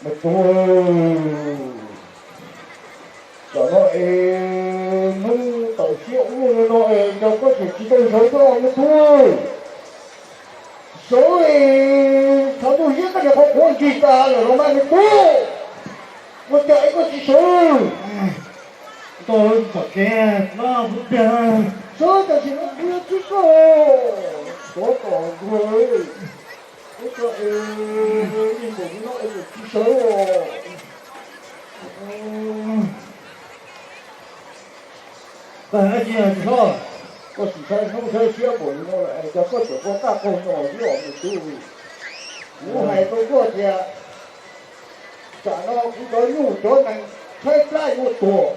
Me tub, tam no es hnub tawm siab ub no es cas koj tseem tsis tau sawv thiab me tub? Sawv es tshav ntuj hiab koj niag qhov quav nrig tas lawm los mas me tub, ua cas es koj tsis sawv? Tau tom kev no kuv tiag. Sawv tam sim no kuv yuav txib koj. Sawv tom ntuag, ua cas es ib npaum li no es tsis sawv os? Koj hais dab tsi tsis hlob? Koj tsis saib hnub saib siab npaum li no lawm es cas koj tseem qaug qaj qaug no xwb os me tub? Kuv hais rau koj tias, tam no kuv cov nyuj cov nees tshaib plab yuav tuag,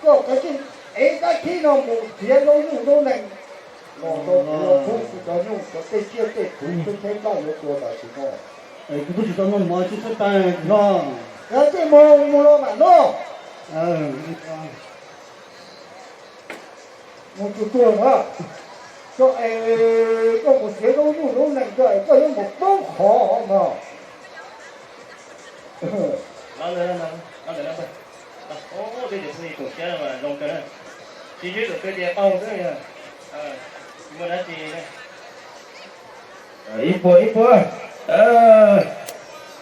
koj kav tsij ev dab khib no mus txiav zaub nyuj zaub nees los rau kuv, kuv cov nyuj cov tej tsiaj tej txhu tshaib plab yuav tuag tam sim no. Kuv twb tsis tau noj mov tsis tshaib plab tsis hlob. Kav tsij mus mus los mam noj. Mus tsuag tsuag na, koj es koj mus txiav zaub nyuj zaub nees koj es koj yuav mus poob qhov no. Ib puas ib puas,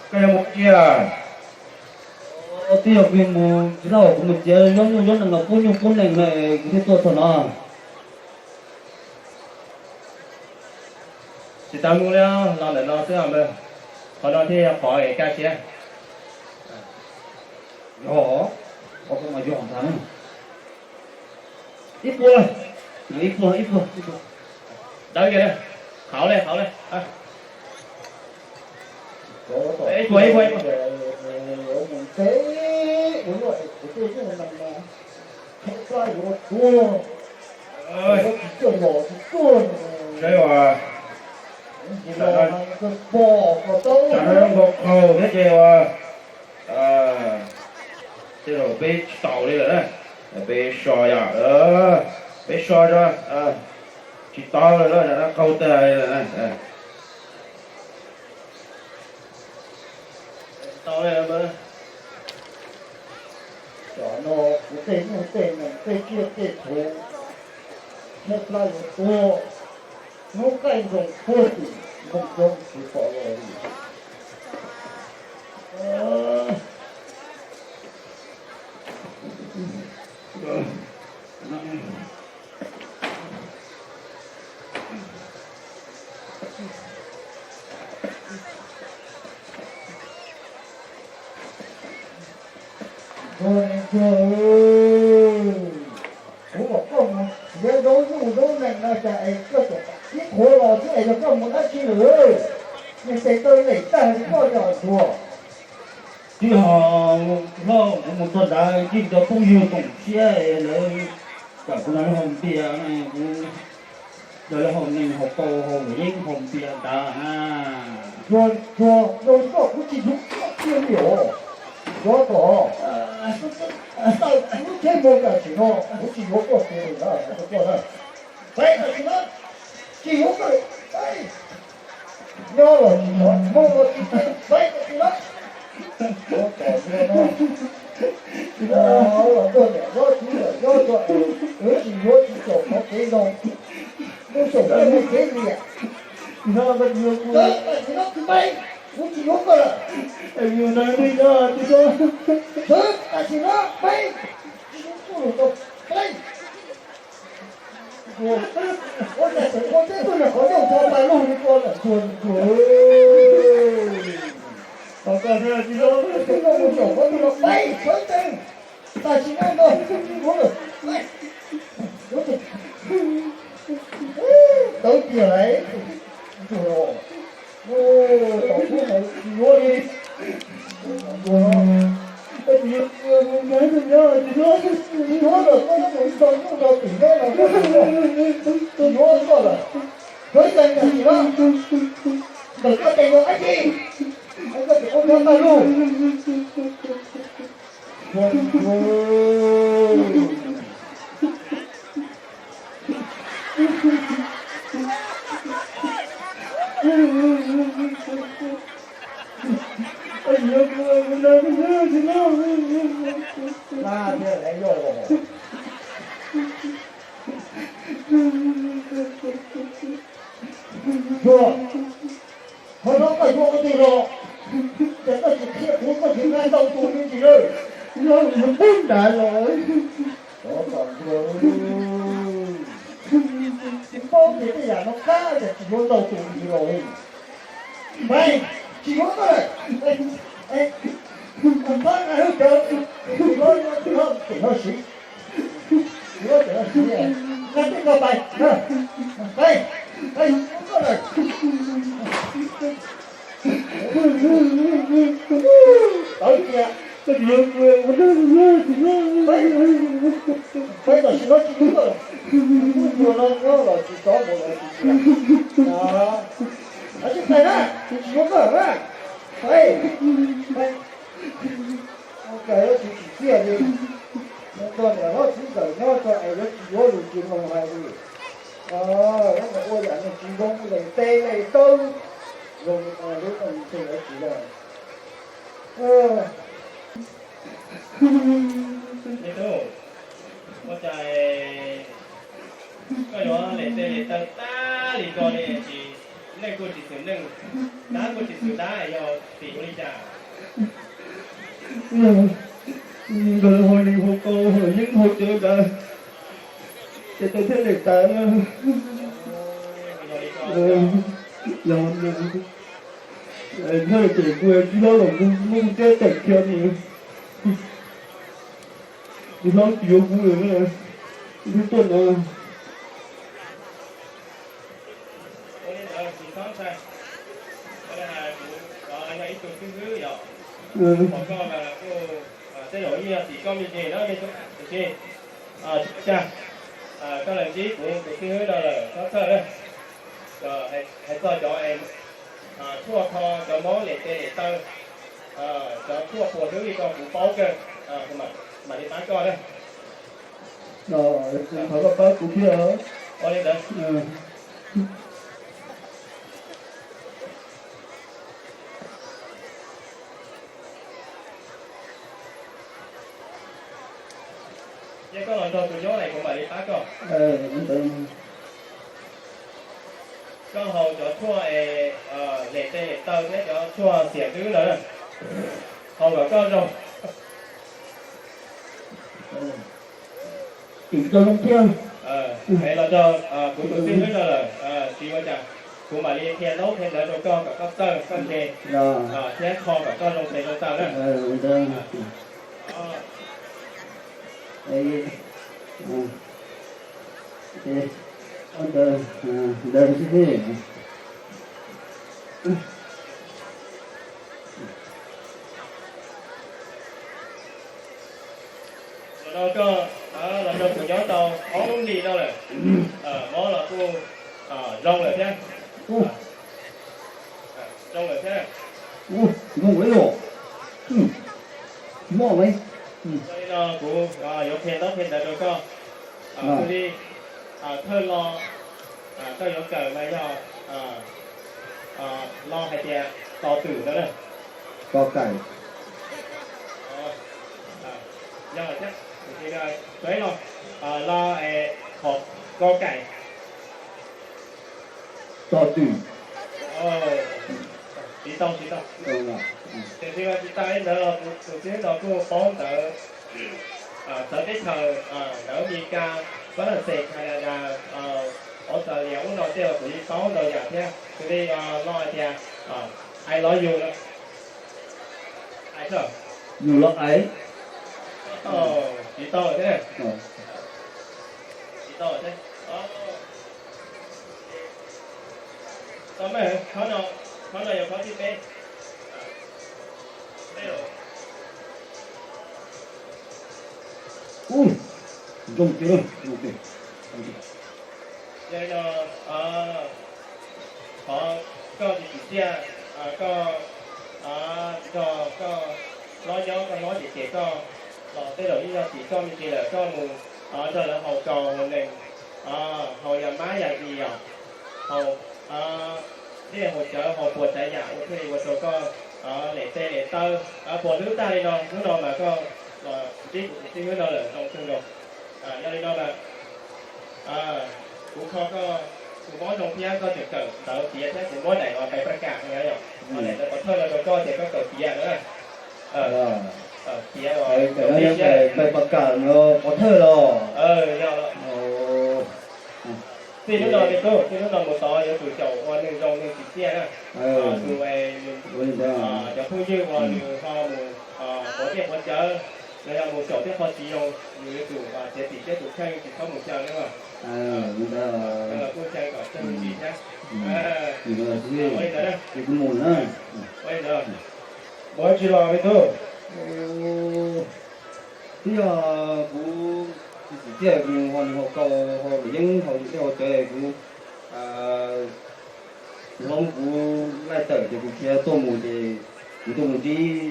koj yuav mus ua dab tsi? Twb yog kuv mus tsis tau, kuv mus txiav zaub nyuj zaub nees los pub nyuj pub nees na, kuv thiaj tuaj txog no. Tsis tau mus li, los ntawm no xwb os. Qhov no thiaj yog qhov es kaj siab. Yog, qhov no mas yog ntag. Ib puas, ib puas, ib puas, ib puas. Dawb kiag, qhauv li, qhauv li. Ib puas, ib puas, ib puas. Saib uas, tsam no zoo nkaus qaug thiab ces uas, tej zaum peb tsis tau li lawm na. Peb so yom, peb so tso, tsis tau lawm na, qaug tag li lawm na. Tam no kuv tej nyuj tej nees tej tsiaj tej txhu tshaib plab yuav tuag, hnub qaij nroos puag tim npoo roob tsis pom los li. Ntsuag, kuv kom koj mus txiav zaub nyuj zaub nees no cas es koj tseem ib qhuav los xwb es yog koj mus dab tsi lawm? Niag tes taw lem tag li koj yog Ntsuag. Twb yog hlob, kuv mus txog nrad yeej cov phooj ywg koom siab lawv kom kuv nrog lawv haus npias, kuv nrog lawv haus nees haus kaus haus yeeb haus npias ntawd. Ntsuag, ntsuag, ntsuag, kuv tsis yuav koj kiag li os. Ntsuag, tom, tau lub tsheb mus tam sim no kuv tsis yuav koj kiag li na, hais rau koj na. Peb tam sim no tsis yuav koj li, peb. Nyob los tsis nyob, mus los tsis mus, peb tam sim no. Ntsuag, tom, ntsuag no, los tuaj niam nyob txiv niam nyob tso, wb tsis yuav tsis txaus qhov kev zoo, mus xyaum tej me kev liam. Tam sim no peb, kuv tsis yuav koj lawm. Tam sim no peb, tsis yuav koj lawm, peb. Ua cas tseem ua teb tuaj niam qhov ncauj tho pais lug li ko lawm Ntsuag, Ntsuag. Tom koj thiab tsis zoo, mus xyaum qhov twg los peb sawv tsees. Tam sim no no, Ntsuag, tawv tiag lawm, Ntsuag los, tom kuv mus tsis yuav li, Ntsuag no, peb Yuav los koj yuav mus nrog koj nrog tim no los koj tsis yuav koj lawm. Koj ib txhia tsis yuav, ntawm koj ces yuav dab tsi? Koj tsis ua koj tag lus. Ua, qhov no koj yuav ua twg los? Ces koj tsis qhia kuv koj tsis nqa ntau tus me ntsis lawm. Yog yus pub nrad los. Tsis paub tias tej yam no qab ces tsis yuav ntau tus me ntsis los li. Pais, tsis yuav koj lawm. Pab nqa hwj cawv, tus hlob, tus hlob, tus hlob siv. Tus hlob tus hlob siv, nqa tej ko pais, pais, pais, koj lawm. Tawv tias, pais, tam sim no tsis yuav koj lawm. Kuv tus no nyob los tsis txhob mus los tsis txhob. Pais na, tsis yuav koj lawm na. Pais, pais. Ua cas yuav tsis tsim txiaj li. Mus nrog niam hlob txiv ntxawm nyob tso es yuav tsis yuav lus tsis mloog hais li. Ua yam neeg tsis zoo, lees tes lees taw, zoo li no lub neej ntse yuav tsis los. Me tub, ua cas koj yuav lees tes lees taw tag li ko li, tsis, neej kuj tsis xwm neej, dab kuj tsis xwm dab, yog vim ua li cas? Nkawd hau neeg hau kaus hau yeeb hau cawv ntawd, ces tau thiaj lees taw. Yog, yog ces kuv tsis hlob los kuv muab kuv thiab teem kiag nws. Kuv hlob tsis yuav kuv lawm, kuv twb tuaj no. Ua li ntawd tsis txhob ntshai, ua li hais kuv yog ib tug xib hwb yom, pom koj mas kuj tej zaum yeej yog tim koj me ntsis na me tub, tiam sis tsis ua cas, koj los ntsib kuv tus xib hwb no lawm txhob txhawj na. Hais txog cov tshuaj kho cov mob lem tes lem taw, cov tshuaj puas hlwb li ko kuv paub kawg, kuv mam li pab koj na. Thov koj pab kuv thiab. Ua li ntawd. Yog koj los nrog kuv nyob es kuv mam li pab koj. Koj haus cov tshuaj es lem tes lem taw thiab cov tshuaj xiam dwb ntawd, haus kom koj zoo. Tim koj zoo thiab. Es los nrog kuv tus xib hwb no lawm, tsis ua cas, kuv mam li qhia ntaub qhia ntawv rau koj kom koj txawj koj ntshe, thiab kho kom koj zoo tes zoo taw na. Los no koj los nrog kuv nyob tau ob hnub li no lawm, mob los kuj zoo lawm thiab. Zoo lawm thiab. Yog li no kuv yuav qhia ntaub qhia ntawv rau koj. Xws li thawj lo koj yuav kawm mas yog lo hais tias tos twm no na. Tos kais. Yog thiab, tus ib lo, lo qhov ko kais. Tos twm. Tsis tau, tsis tau. Tiam sis mas tsis tas li ntawd los tus xib hwb no kuj paub ntawv txawv teb chaws, ntawv Amelikas, Fab Laj Xes, Kanadas, Australia ub no tej los kuv yeej paub ntau yam thiab. Xws li lo hais tias I love you no. Yus los ais. Tsis tau thiab. Tsis tau thiab. Tau mas, qhov no, qhov no yog qhov thib peb. Ub, zoo tiag, zoo tiag. Yog li no, thov koj txiv txiaj, koj nrog koj hlob nyob, koj hlob ces ces koj los tej zaum yeej yog tim koj me ntsis lawm, koj mus nrog lawv haus kaus haus nees, haus yam mab yam dis os, haus dej haus cawv haus puas tsav yam ua thiaj li ua rau koj lem tes lem taw puas hlwb tag li no. Hnub no mas koj los ntsib kuv tus txiv hwb no lawm zoo kawg nkaus. Yog li no mas kuv kho koj tus mob zoo thiab koj tseem kawm ntawv tiav thiab kuv muab daim no pais pab kam no yom, daim ntawd pov thawj no rau koj tias koj kawm tiav no na. Tiav pais pab kam no pov thawj los. Txij hnub no me tub, txij hnub no mus tod yuav tsum xyaum ua neeg zoo neeg tsim txiaj na. Tus cov phooj ywg uas nws ho mus quav tiaj quav cawv los yog mus xyaum tej qho tsis zoo, nws yuav tsum txiav txim siab tus kheej tsis txhob mus xyaw na. Kuj xyaw kom txog me ntsis thiab. Ua li ntawd, ua li ntawd. Muaj dab tsi los me tub? Twb yog kuv txiv txiaj mus ho nws haus kaus haus luam yeeb haus tej haus cawv kuv hlob kuv laij tawm ces kuv khiav tuaj mus ces kuv tuaj mus ntsib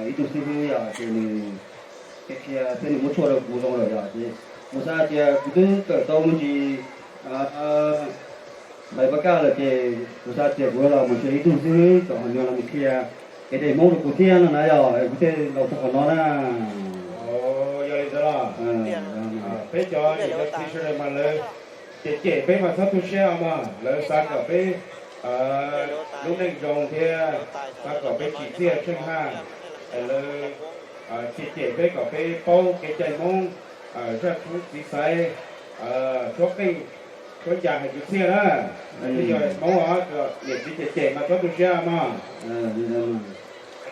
ib tug xib hwb yom, ces nws qhia thiab nws muab tshuaj rau kuv zoo lawm yom, ces kuv xav tias kuv twb kawm tau me ntsis npaim pab kaj lawm ces kuv xav tias kuv los mus ntsib ib tug xib hwb kom ho nws los mus qhia kev cai Hmoob rau kuv thiab no na yom, kuv thiaj los txog qhov no na. Yog li ntawd los peb cov niam cov txiv sawv daws mas lawv cem cem peb mas txhob tu siab mog, lawv xav kom peb lub neej zoo thiab xav kom peb tsim txiaj tsheej haj, lawv cem cem peb kom peb paub kev cai Hmoob, zaj tshoob txiv xaiv, tshuab qeej tshuab ncas hais kwv txhiaj na. Twb yog Hmoob os, niam txiv cem cem mas txhob tu siab mog.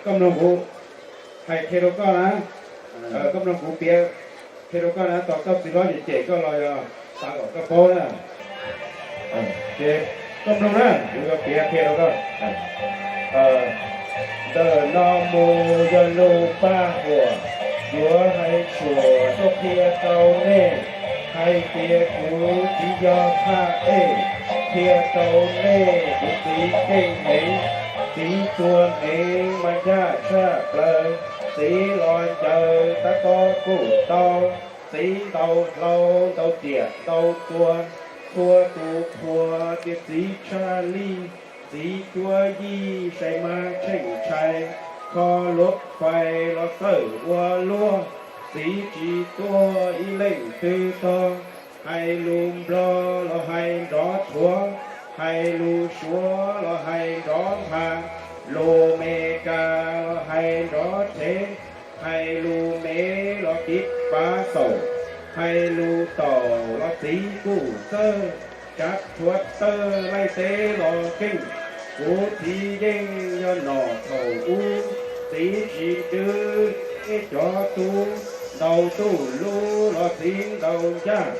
Koj mloog kuv hais qhia rau koj na, koj mloog kuv piav qhia rau koj na, tos koj txiv hlob cem cem koj los yog xav kom koj paub na. Ces koj mloog na, kuv yuav piav qhia rau koj. Ntawm no mus yog lus paj huam, yuav hais tshuam tuaj qhia rau nej, hais tias kuv txiv yog phaj ej, qhia rau nej kuv txiv keej heev, txiv tuag heev mas ncaj tshaj plaws, txiv los ncaws tab tob kuj tau, txiv ntaus hlau ntaus riam ntaus txuas, txhua tus qhuas tias txiv tshaj lij, txiv cuab yij sai mas tsheej tshais, kho luv fais los txawj ua luaj, txiv tsis tuaj ib leej twg tog, hais lus Nplog los hais nrov rhuav, hais lus Suav los hais nrov nphas, lus Meskas los hais nrov rhev, hais lus Mev los tiv pav xaum, hais lus Taum los txiv kuj txawj, tsav rhuav tawj laij teb los keej, kuv txiv yeej yog nom thaum ub, txiv tsis twv eb cov tub, ntaus tub lub los txiv ntaus ncaj,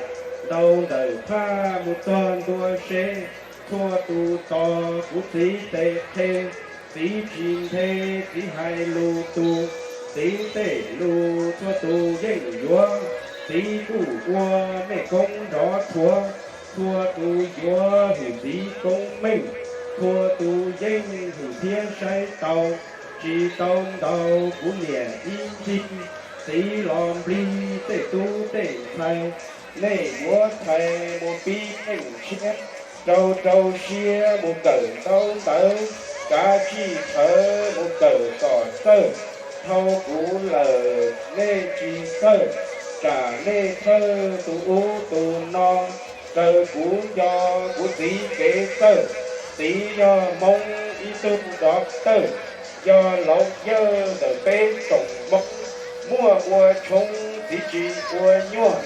ntaus ntawm phaj mus txog ntua se, txhua tus tos kuv txiv tes qhe, txiv tsis nthe, txiv hais lus tus, txiv tej lus txhua tus yeej yuav, txiv kuj ua mej koob nrov rhuav, txhua tus yuav hwm txiv koob meej, txhua tus yeej hwm thiab saib tau, tsis tau ntaus kuv niam ib ncig, txiv los nplig tej tub tej ntxhais, nej yuav txhais mus pib keej tshiab, rau rau siab mus kawm ntaub ntawv, kav tsij tshawv mus kawm kom txawj, dhau kuv lawm nej tsis txawj, tsam nej txhawj tus ub tus no, raws kuv nco kuv txiv kev txawj, txiv yog Hmoob ib tug dov tawj, yog laus yawg ntawm peb tsoom Hmoob, muaj ua tshoob txiv tsis ua nyuaj,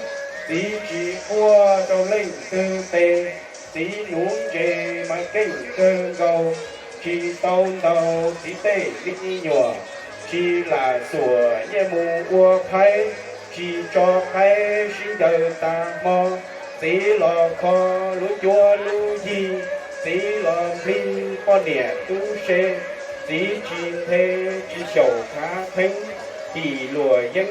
txiv tsis quaj rau leej twg tes, txiv nuv ntses mas keej kawg nkaus, tsis tau ntaus txiv tej me nyuam, tsis lam xuam nyiaj mus ua phaib, tsis tso qaib sib ncaws tas hmo, txiv los kho lub cuab lub yig, txiv los nplig poj niam tub se, txiv tsis nthe tsis xyaum khav theeb, kim luam yeeb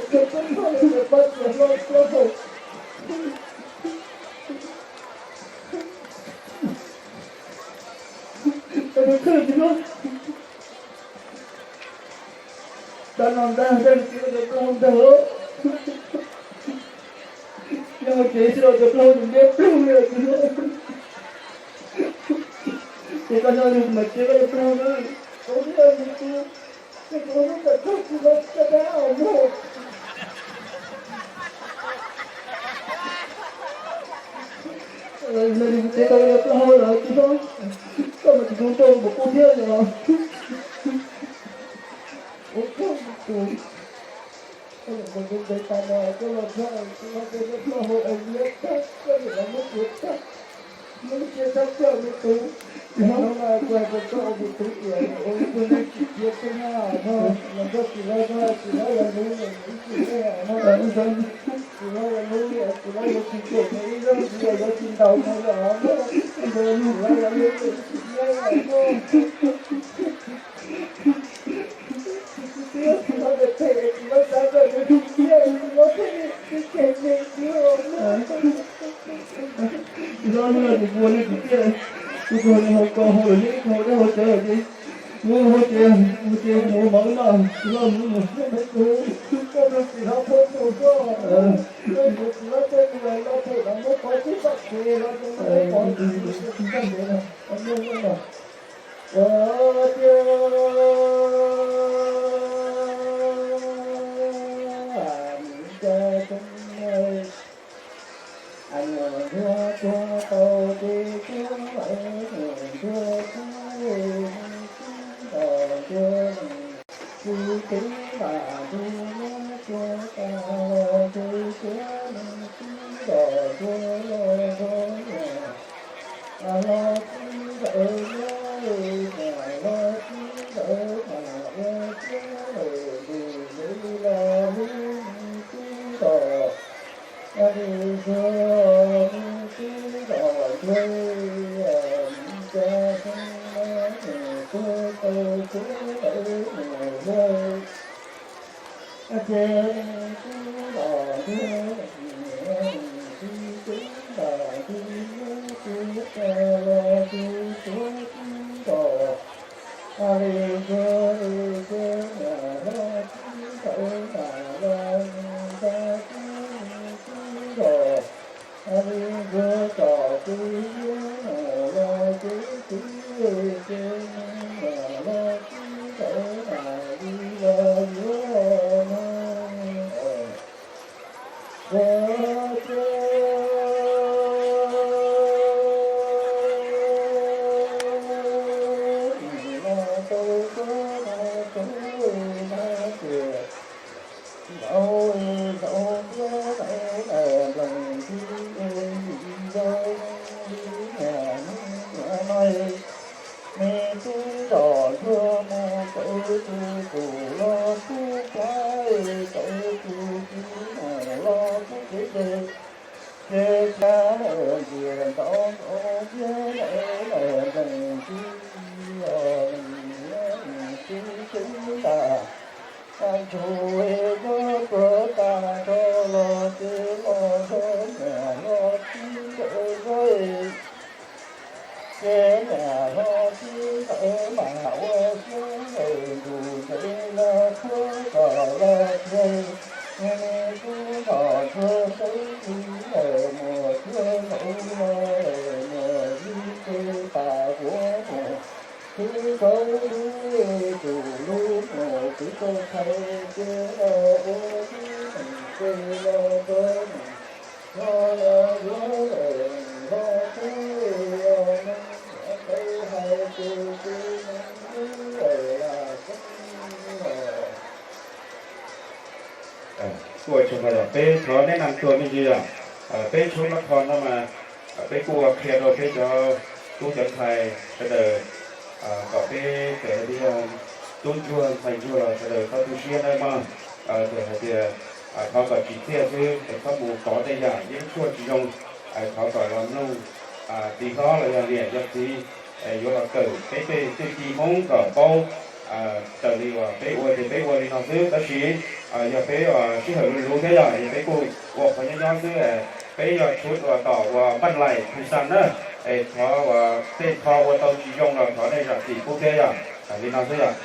Koj txhob noj li ntawd pab txiv hlob plaub hau. Koj txhob khaws txiv hlob. Txhob noj ntag, txhob noj txiv hlob cov plaub hau ntag. Nyob hauv tsev xwb los cov plaub hau nws ntiab plug li txiv hlob. Ces koj nyob li mas txiv hlob cov plaub hau na. Kuv nyob li kuv, ces kuv hlub tawm tag txiv hlob cov plaub hau mog. Nyob li kuv txiv hlob cov plaub hau los txiv hlob. Koj mas tsis zoo rau mus kuv thiab yom. Ua koj tus, koj los ntev ntev tas mas koj los txog kuv no tej neb ploj hauv es liab tag, koj niam los muab kuv tag, muab sia tag koj me tub. Tsis no mas kuv hais tias koj ua kuv tub tias ua ib tug neeg tsis khiav tej no no, los koj tsis los no tsis los yog lub ib tug neeg no, tsis los yog lub tsis los yog tsis tseem ib zaug tsis los yog tsis ntaus no yog no, tsis los yog lub tsis los yog no. Tsis los mus ua neeg tsis tiaj, kuv tsuas hau ko hau lawm thiab ib hau dab hau cawv lawm ces, kuv hau ces, hau ces mus ua mov wb noj, tsis los mus mus. Koj tsis los phob tus koj, koj tsis los tej mus los phem los muab pov tseg txoj kev los muab pov tsis txoj kev los muab muab los. Ua tiag, nim cas xyoo nyuam ntsuag tuag tau ces tuag lawm, nyuam ntsuag tuag, tub los tuag, tsis twv mam ntuj muab tuag tas los ces tuag, tub los tuag los tuag, los tsis ntawd muab, los tsis ntawd mas ua siab lawm ntus ntawd los hlub tub los. Li ntawd mus tub los tuag, nim cas xyoo no mus tuag tau tuag lawm mus hlub. Ces tub los tuag, tub los tuag, tuag tas los tuag, tuag tub los. Li ntawd ces niam hlob tub ntawd mas los mus ntag, tub los. Li ntawd tom tub yuav mus los ces tub, ces niam hlob tub ntawd mas li los yuav mus. Ua tiag, nim no tau tuag no tub no tiag, zaum zaum thiab zaum nplees tib yim zaug li niam niam no. Me tub los tuag mus tau tus tus los tub plab, tau tus tub mus los tub kev cai, ces txhia ntsia ntau ntau thiab nplees tib yim los tub tub tas. Ntshua yuav tuag tas nrho los ces los nrho niam hlob tub ntawd zoj. Ces niam hlob tub ntawd mam ua siab lawm ntus ntawd los tuag kom los txog, me tub los tuag sawv ntxov lawm mus tuag zaum los lawm mus ib tug pas vuav mus, tub tau lub tus lub mus tub tau txhais ces los ua tub mus ces los tuag mus, los los yuav lawm los tub los mus, niam tau hais ces tub mus lawm los tub los. Kuj ua tsaug ntau, peb thov neb nam tuag me ntsis yom. Peb tshuab lab kho no mas peb kuj ua qhia rau peb cov tub cov ntxhais sawv daws kom peb txawm hais tias yog tub ntsuag ntxhais ntsuag los sawv daws txhob tu siab nawb mog. Txawm hais tias thov kom tsim txiaj xwb es txhob mus kov tej yam yeeb tshuaj tsis zoo. Thov kom los mloog txiv hlob los yog niam yog txiv yuav los kawm peb tej txuj ci Hmoob kom paub. Raws li uas peb ua ces peb ua li no xwb, tab sis yog peb sij hawm luv luv thiab yog peb kuj ua qhov nyob nyob xwb. Peb yog tshuab uas tom uas npaj laim phu xas na, es thov uas tej qho ua tau tsis zoo los thov nej zam txim pub thiab yog li no xwb yog.